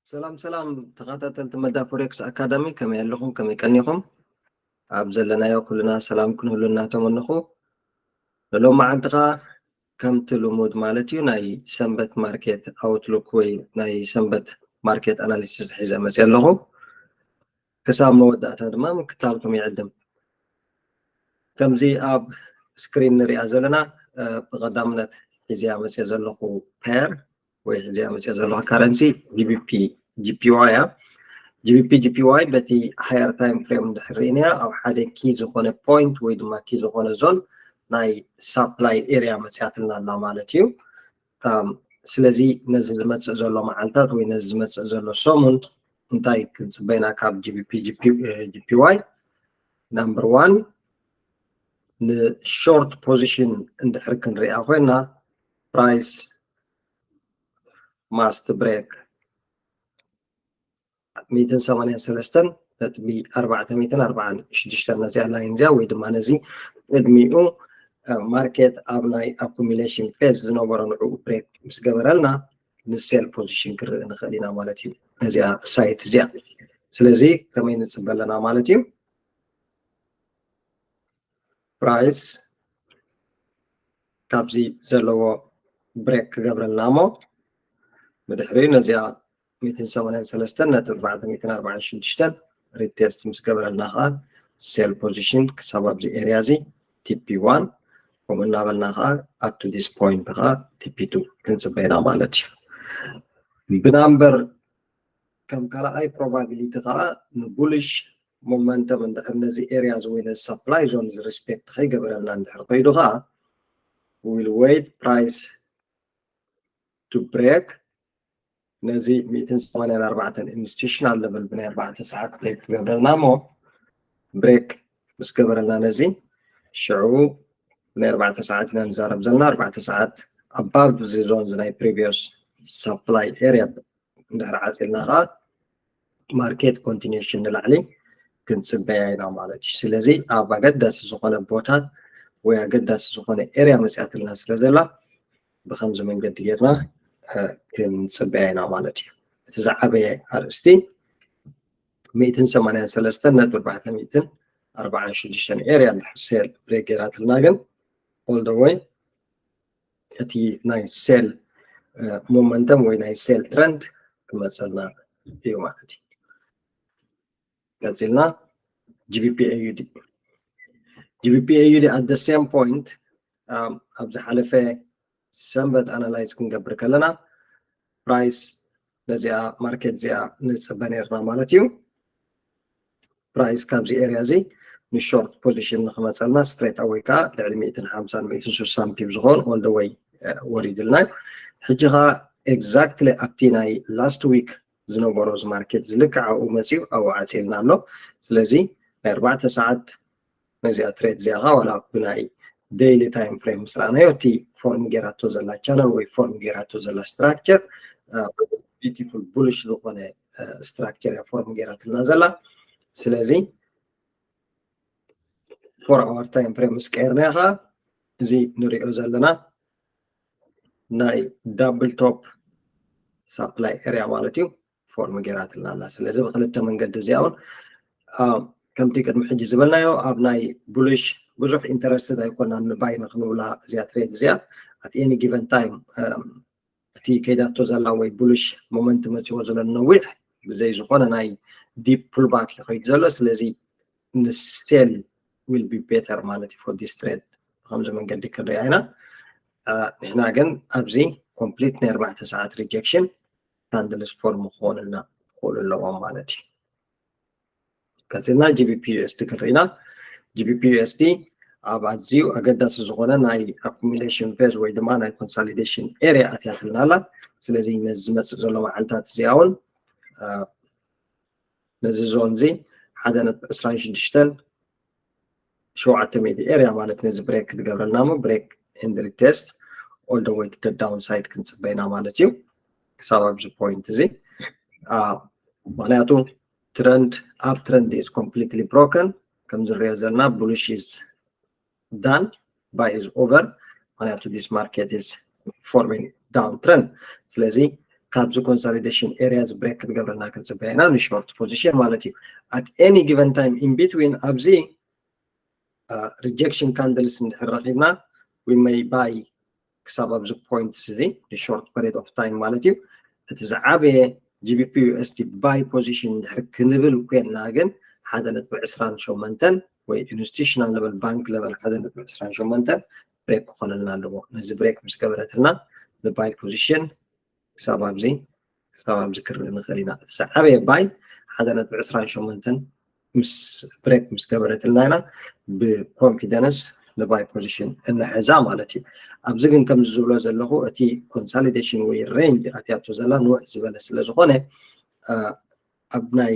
ሰላም ሰላም ተኸታተልቲ መዳ ፎሬክስ ኣካዳሚ፣ ከመይ ኣለኹም? ከመይ ቀኒኹም? ኣብ ዘለናዮ ኩልና ሰላም ክንህሉ እናተመነኹ፣ ንሎም መዓልቲ ኸኣ ከምቲ ልሙድ ማለት እዩ ናይ ሰንበት ማርኬት ኣውትሉክ ወይ ናይ ሰንበት ማርኬት ኣናሊሲስ ሒዘ መፅእ ኣለኹ። ክሳብ መወዳእታ ድማ ምክታልኩም ይዕድም። ከምዚ ኣብ ስክሪን ንሪኣ ዘለና ብቐዳምነት ሒዝያ መፅእ ዘለኹ ፔር ወይ ሕዚ መፅእ ዘለኹ ካረንሲ ጂቢፒ ጂፒዋይ እያ። ጂቢፒ ጂፒዋይ በቲ ሃየር ታይም ፍሬም እንድሕር ርኢናያ ኣብ ሓደ ኪ ዝኾነ ፖይንት ወይ ድማ ኪ ዝኾነ ዞን ናይ ሳፕላይ ኤሪያ መፅያትልና ኣላ ማለት እዩ። ስለዚ ነዚ ዝመፅእ ዘሎ መዓልታት ወይ ነዚ ዝመፅእ ዘሎ ሰሙን እንታይ ክንፅበይና ካብ ጂቢፒ ጂፒዋይ? ናምበር ዋን፣ ንሾርት ፖዚሽን እንድሕር ክንሪኣ ኮይና ፕራይስ ማስት ብሬክ ሚእትን ሰማንያን ሰለስተን ነጥቢ ኣርባዕተ ሚእትን ኣርባዓን ሽዱሽተን ነዚኣ ላይን እዚኣ ወይ ድማ ነዚ ቅድሚኡ ማርኬት ኣብ ናይ ኣኩሚሌሽን ፌዝ ዝነበሮ ንዕኡ ብሬክ ምስ ገበረልና ንሴል ፖዚሽን ክርኢ ንኽእል ኢና ማለት እዩ ነዚኣ ሳይት እዚኣ። ስለዚ ከመይ ንፅበ ኣለና ማለት እዩ? ፕራይስ ካብዚ ዘለዎ ብሬክ ክገብረልና እሞ ብድሕሪኡ ነዚኣ ሚእትን ሰማንያን ሰለስተን ነጥቢ ኣርባዕተ ሚእትን ኣርባዓን ሽዱሽተን ሪቴስት ምስ ገበረልና ከዓ ሴል ፖዚሽን ክሳብ ኣብዚ ኤሪያ እዚ ቲፒ ዋን ከምኡ እናበልና ከዓ ኣፕቱ ዲስ ፖይንት ከዓ ቲፒ ቱ ክንፅበ ኢና ማለት እዩ። ብናምበር ከም ካልኣይ ፕሮባቢሊቲ ከዓ ንቡሊሽ ሞመንተም እንድሕር ነዚ ኤሪያ እዚ ወይ ነዚ ሳፕላይ ዞን እዚ ሪስፔክት ከይገበረልና እንድሕር ከይዱ ከዓ ዊል ዌይት ፕራይስ ቱ ብሬክ ነዚ ሚእትን ሰማንያን ኣርባዕተን ኢንስቲቱሽናል ለቨል ብናይ ኣርባዕተ ሰዓት ብሬክ ክገብረልና እሞ ብሬክ ምስ ገበረልና ነዚ ሽዑ ብናይ ኣርባዕተ ሰዓት ኢና ንዛረብ ዘለና። ኣርባዕተ ሰዓት ኣባብ እዚ ዞን እዚ ናይ ፕሪቪየስ ሳፕላይ ኤሪያ እንድሕር ዓፂልና ከዓ ማርኬት ኮንቲኒሽን ንላዕሊ ክንፅበያ ኢና ማለት እዩ። ስለዚ ኣብ ኣገዳሲ ዝኾነ ቦታ ወይ ኣገዳሲ ዝኾነ ኤሪያ መፅያትልና ስለ ዘላ ብከምዚ መንገዲ ጌርና ክንፅበያ ኢና ማለት እዩ። እቲ ዝዓበየ ኣርእስቲ ሚእትን ሰማንያን ሰለስተን ነጥቢ ኣርባዕተ ሚእትን ኣርባዓን ሽዱሽተን ኤሪያ እንድሕር ሴል ብሬክ ጌራትልና ግን ኦል ደ ወይ እቲ ናይ ሴል ሞመንተም ወይ ናይ ሴል ትረንድ ክመፀልና እዩ ማለት እዩ። ቀፂልና ጂቢፒ ኤዩዲ ጂቢፒ ኤዩዲ ኣት ሴም ፖይንት ኣብ ዝሓለፈ ሰንበት ኣናላይዝ ክንገብር ከለና ፕራይስ ነዚኣ ማርኬት እዚኣ ንፅበ ነርና ማለት እዩ። ፕራይስ ካብዚ ኤሪያ እዚ ንሾርት ፖዚሽን ንክመፀልና ስትሬት ኣወይ ከዓ ልዕሊ ሚእትን ሓምሳን ሚእትን ስሳን ፒብ ዝኸውን ኦል ደ ወይ ወሪድልና እዩ። ሕጂ ከዓ ኤግዛክትሊ ኣብቲ ናይ ላስት ዊክ ዝነበሮ እዚ ማርኬት ዝልክዕ ኣብኡ መፅዩ ኣብኡ ዓፂልና ኣሎ። ስለዚ ናይ ኣርባዕተ ሰዓት ነዚኣ ትሬድ እዚኣ ከዓ ዋላ ብናይ ዴይሊ ታይም ፍሬም ምስ ረኣናዮ እቲ ፎርም ጌራቶ ዘላ ቻነል ወይ ፎርም ጌራቶ ዘላ ስትራክቸር ቢቲፉል ቡልሽ ዝኾነ ስትራክቸር እያ ፎርም ጌራትልና ዘላ። ስለዚ ፎር ኣወር ታይም ፍሬም ምስ ቀየርናዮ ከዓ እዚ ንሪኦ ዘለና ናይ ዳብል ቶፕ ሳፕላይ ኤሪያ ማለት እዩ ፎርም ጌራትልና ኣላ። ስለዚ ብክልተ መንገዲ እዚኣ እውን ከምቲ ቅድሚ ሕጂ ዝበልናዮ ኣብ ናይ ቡልሽ ብዙሕ ኢንተረስትድ ኣይኮናን ንባይ ንክንብላ እዚኣ ትሬድ እዚኣ ኣት ኤኒ ጊቨን ታይም እቲ ከይዳቶ ዘላ ወይ ቡልሽ ሞመንት መፅዎ ዘሎ ነዊሕ ብዘይ ዝኾነ ናይ ዲፕ ፑልባክ ይኸይድ ዘሎ። ስለዚ ንሴል ዊል ቢ ቤተር ማለት እዩ ፎር ዲስ ትሬድ። ብከምዚ መንገዲ ክንሪኣ ኢና። ንሕና ግን ኣብዚ ኮምፕሊት ናይ ኣርባዕተ ሰዓት ሪጀክሽን ካንድልስ ፎርም ክኾንልና ክኽእሉ ኣለዎም ማለት እዩ። ቀፂልና ጂቢፒ ዩኤስዲ ክንርኢና። ጂቢፒ ዩኤስዲ ኣብ ኣዝዩ ኣገዳሲ ዝኾነ ናይ ኣኩሚሌሽን ፌዝ ወይ ድማ ናይ ኮንሳሊዴሽን ኤሪያ ኣትያትልና ኣላ። ስለዚ ነዚ ዝመፅእ ዘሎ መዓልታት እዚኣ እውን ነዚ ዞን እዚ ሓደ ነጥቢ ዕስራን ሽዱሽተን ሸውዓተ ሚእቲ ኤሪያ ማለት ነዚ ብሬክ ክትገብረልና ሞ ብሬክ ኤንድ ሪቴስት ኦል ደ ወይ ቱ ዳውን ሳይድ ክንፅበይና ማለት እዩ። ክሳብ ኣብዚ ፖይንት እዚ ምክንያቱ ትረንድ ኣብ ትረንድ ኢዝ ኮምፕሊትሊ ብሮከን ከም ዝሪኦ ዘለና ቡልሽ ኢዝ ዳን ባይ ኢዝ ኦቨር ምክንያቱ ዲስ ማርኬት ኢዝ ፎርሚንግ ዳውን ትረንድ። ስለዚ ካብዚ consolidation area እዚ break ክትገብረልና ክንፅበ ኢና ን short position ማለት እዩ። At any given time in between ኣብዚ rejection candles እንድሕር ረኺብና we may buy ክሳብ ኣብዚ point እዚ ን short period of time ማለት እዩ። እቲ ዝዓበየ GBP USD buy position እንድሕር ክንብል ኮይንና ግን ሓደ ነጥቢ ዕስራን ሸሞንተን ወይ institutional level bank level ሓደ ነጥቢ ዕስራን ሸሞንተን break ክኾነልና ኣለዎ። ነዚ break ምስ ገበረትና ን buy position ክሳብ ኣብዚ ክሳብ ኣብዚ ክርኢ ንኽእል ኢና። እቲ ዝዓበየ buy ሓደ ነጥቢ ዕስራን ሸሞንተን ምስ break ምስ ገበረትልና ኢና ብ confidence ን buy position እንሕዛ ማለት እዩ። ኣብዚ ግን ከምዚ ዝብሎ ዘለኹ እቲ consolidation ወይ range ኣትያቶ ዘላ ንውሕ ዝበለ ስለ ዝኾነ ኣብ ናይ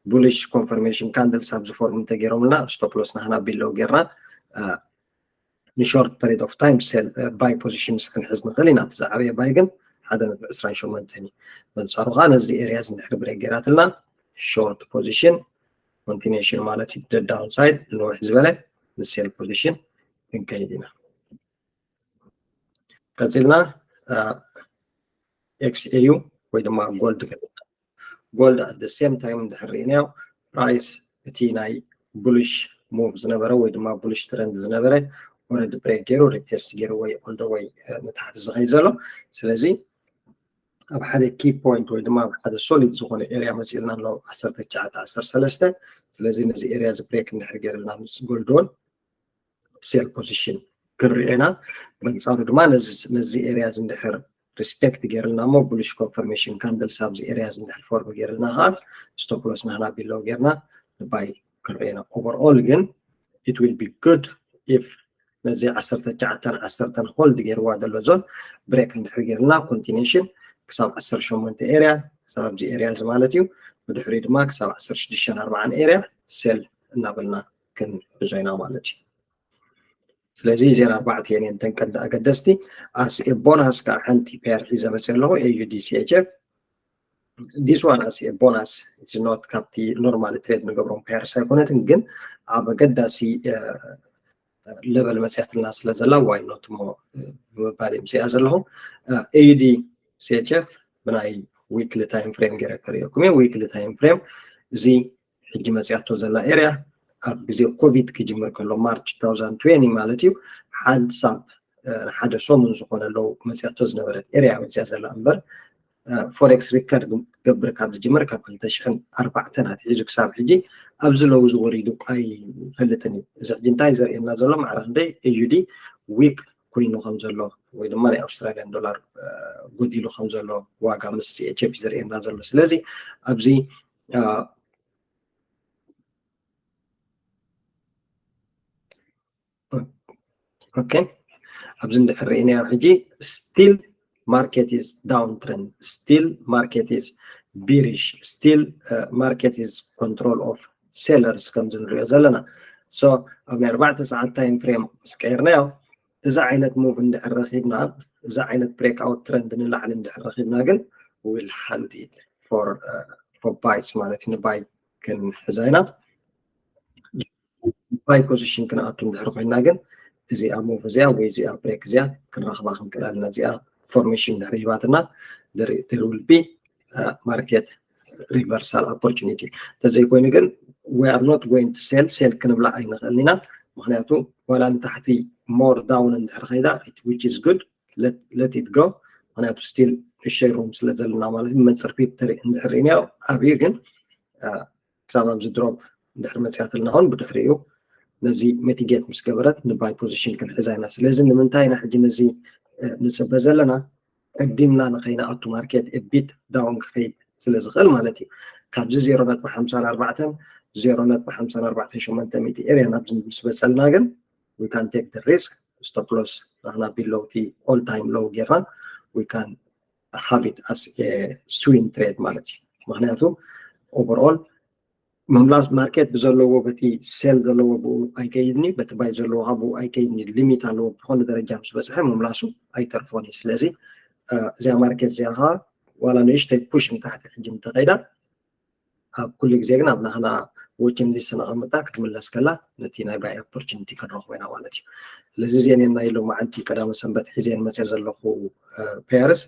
bullish confirmation candles ኣብዚ form እንተገይሮምልና stop loss ናህና below ጌርና ን short period of time sell buy positions ክንሕዝ ንኽእል ኢና። እቲ ዝዓበየ buy ግን ሓደ ነጥቢ ዕስራን ሸሞንተን እዩ። በንጻሩ ከዓ ነዚ area እዚ እንድሕር break ገይራትልና short position continuation ማለት እዩ። The downside ንውሕ ዝበለ ን sell position ክንከይድ ኢና። ቀፂልና XAU ወይ ድማ gold gold at the same time እንድሕር ርኢናዮ price እቲ ናይ bullish move ዝነበረ ወይ ድማ bullish trend ዝነበረ already break ገይሩ retest ገይሩ ወይ all the way ንታሕቲ ዝኸይድ ዘሎ። ስለዚ ኣብ ሓደ key point ወይ ድማ ኣብ ሓደ solid ዝኾነ area መፂእልና ኣሎ ዓሰርተ ትሽዓተ ዓሰርተ ሰለስተ። ስለዚ ነዚ area እዚ break እንድሕር ገይርልና ምስ gold ን sell position ክንርኢ ኢና። በንፃሩ ድማ ነዚ area እዚ እንድሕር respect ገይርልና እሞ bullish confirmation candles ኣብዚ area እዚ እንድሕር form ገይርልና ከዓ stop loss ናህና below ገይርና ን buy ክንርኢ ኢና። Overall ግን it will be good if ነዚ ዓሰርተ ትሽዓተን ዓሰርተን hold ገይርዋ ዘሎ zone break እንድሕር ገይርልና continuation ክሳብ ዓሰርተ ሸሞንተ area ክሳብ ኣብዚ area እዚ ማለት እዩ። ብድሕሪ ድማ ክሳብ ዓሰርተ ሽዱሽተን ኣርባዓን area sell እናበልና ክንሕዞ ኢና ማለት እዩ። ስለዚ እዚአን ኣርባዕተ እየን እተን ቀንዲ ኣገደስቲ። As a bonus ከዓ ሓንቲ pair ሒዘ መፅእ ኣለኹ AUD CHF። This one as a bonus it's not ካብቲ normal trade ንገብሮም pairs ኣይኮነትን፣ ግን ኣብ ኣገዳሲ level መፅያትልና ስለ ዘላ why not እሞ ብምባል ምፅያ ዘለኹ። AUD CHF ብናይ weekly time frame ገይረ ከርእየኩም እየ። Weekly time frame እዚ ሕጂ መፅያቶ ዘላ area ኣብ ግዜ ኮቪድ ክጅምር ከሎ ማርች two thousand twenty ማለት እዩ። ሓንሳብ ንሓደ ሰሙን ዝኾነ low መፅያቶ ዝነበረት area መፅያ ዘላ እምበር forex recover ክገብር ካብ ዝጅምር ካብ ክልተ ሽሕን ኣርባዕተን ኣትሒዙ ክሳብ ሕጂ ኣብዚ low እዚ ወሪዱ ኣይፈልጥን እዩ። እዚ ሕጂ እንታይ ዘርእየና ዘሎ ማዕረ ክንደይ AUD weak ኮይኑ ከም ዘሎ ወይ ድማ ናይ Australian dollar ጎዲሉ ከም ዘሎ ዋጋ ምስ CHF ዘርእየና ዘሎ። ስለዚ ኣብዚ okay ኣብዚ እንድሕር ርኢናዮ ሕጂ still market is downtrend, still market is bearish, still market is control of sellers ከምዚ ንሪኦ ዘለና። So ኣብ ናይ ኣርባዕተ ሰዓት time frame ምስ ቀይርናዮ እዚ ዓይነት move እንድሕር ረኺብና፣ እዚ ዓይነት breakout trend ንላዕሊ እንድሕር ረኺብና ግን will hunt it for buys ማለት እዩ። ን buy ክንሕዛ ኢና። Buy position ክንኣቱ እንድሕር ኮይና ግን እዚኣ move እዚኣ ወይ እዚኣ break እዚኣ ክንረኽባ ክንክእል ኣለና። እዚኣ formation እንድሕር ሂባትና there will be market reversal opportunity። እንተዘይኮይኑ ግን we are not going to sell፣ sell ክንብላ ኣይንኽእልን ኢና። ምክንያቱ ዋላ ንታሕቲ more down እንድሕር ከይዳ which is good let it go። ምክንያቱ still ንእሽተይ room ስለ ዘለና ማለት እዩ። መፅር pivot እንድሕር ርኢናዮ ዓብዩ ግን ክሳብ ኣብዚ drop እንድሕር መፅያትልና እውን ብድሕሪኡ ነዚ mitigate ምስ ገበረት ን buy position ክንሕዛ ኢና። ስለዚ ንምንታይ ኢና ሕጂ ነዚ ንፅበ ዘለና? ቀዲምና ንኸይንኣቱ market a bit down ክኸይድ ስለ ዝኽእል ማለት እዩ። ካብዚ ዜሮ ነጥቢ ሓምሳን ኣርባዕተን ዜሮ ነጥቢ ሓምሳን ኣርባዕተን ሸሞንተ ሚእቲ area ናብዚ ምስ በፀልና ግን we can take the risk, stop loss ናህና below እቲ all time low ጌርና we can have it as a swing trade ማለት እዩ። ምክንያቱ overall ምምላስ market ብዘለዎ በቲ sell ዘለዎ ብኡ ኣይከይድኒ፣ በቲ buy ዘለዎ ከዓ ብኡ ኣይከይድኒ፣ limit ኣለዎ። ብዝኾነ ደረጃ ምስ በፅሐ ምምላሱ ኣይተርፎን እዩ። ስለዚ እዚኣ market እዚኣ ከዓ ዋላ ንእሽተይ push ንታሕቲ ሕጂ እንተኸይዳ ኣብ ኩሉ ግዜ ግን ኣብ ናህና watching list ነቐምጣ ክትምለስ ከላ ነቲ ናይ buy opportunity ክንረኽቦ ኢና ማለት እዩ። ስለዚ እዚአን ናይ ሎማዓንቲ ቀዳመ ሰንበት ሒዘን መፅአ ዘለኹ pairs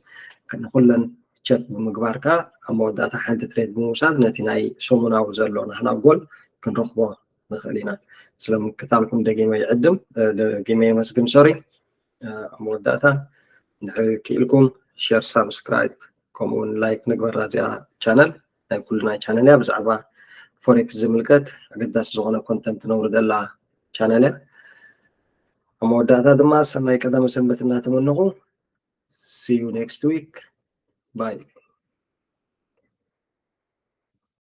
ንኩለን ቸክ ብምግባር ከዓ ኣብ መወዳእታ ሓንቲ ትሬድ ብምውሳድ ነቲ ናይ ሰሙናዊ ዘሎ ናህና ጎል ክንረኽቦ ንኽእል ኢና። ስለምክታልኩም ደጊመ ይዕድም፣ ደጊመ የመስግን። ሶሪ፣ ኣብ መወዳእታ እንድሕር ክኢልኩም ሸር፣ ሳብስክራይብ ከምኡውን ላይክ ንግበራ። እዚኣ ቻነል ናይ ኩልና ቻነል እያ። ብዛዕባ ፎሬክስ ዝምልከት ኣገዳሲ ዝኾነ ኮንተንት ነውርደላ ቻነል እያ። ኣብ መወዳእታ ድማ ሰናይ ቀዳመ ሰንበት እናተመነኹ፣ see you next week, bye.